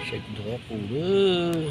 Saib kuv tus qaib qus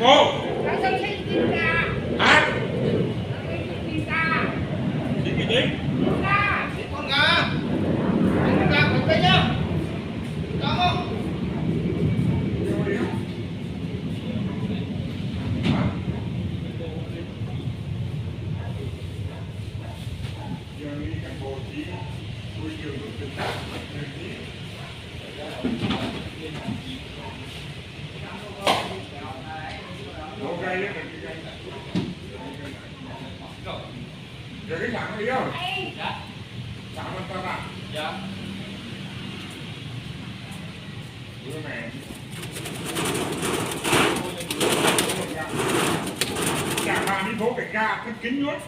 lawm. Giờ cái sẵn đi không? Sẵn mình tao làm. Dạ. Bữa này. Chả mà đi phố phải ca, cứ kính luôn.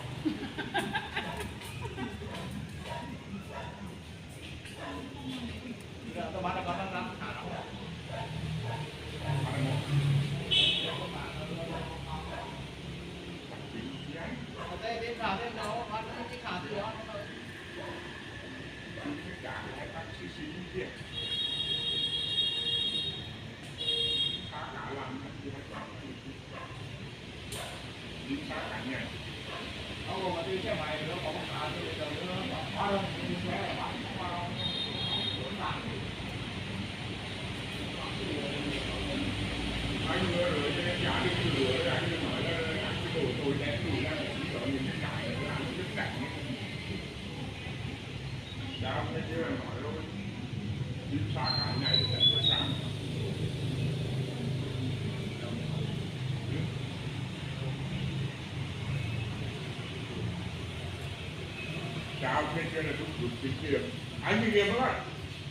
Chào kia kia là đúng đúng chính quyền. Anh cái việc đó,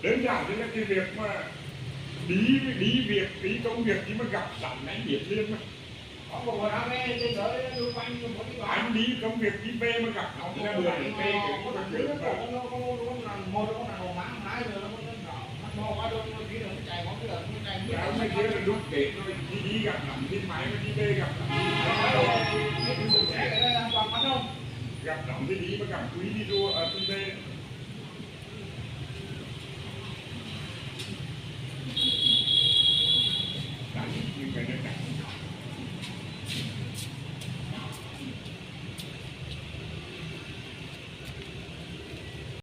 đơn giản như là cái việc mà đi đi việc đi công việc thì mà gặp sẵn anh Điệp Liên mà. Anh đi công việc đi về mà gặp nó là đường về cái cái chuyện mà. Chào kia kia là đúng để rồi đi đi gặp lắm đi máy mà đi về gặp lắm. Gặp lắm thì đi mà gặp quý đi đua ở đi về. Đánh những cái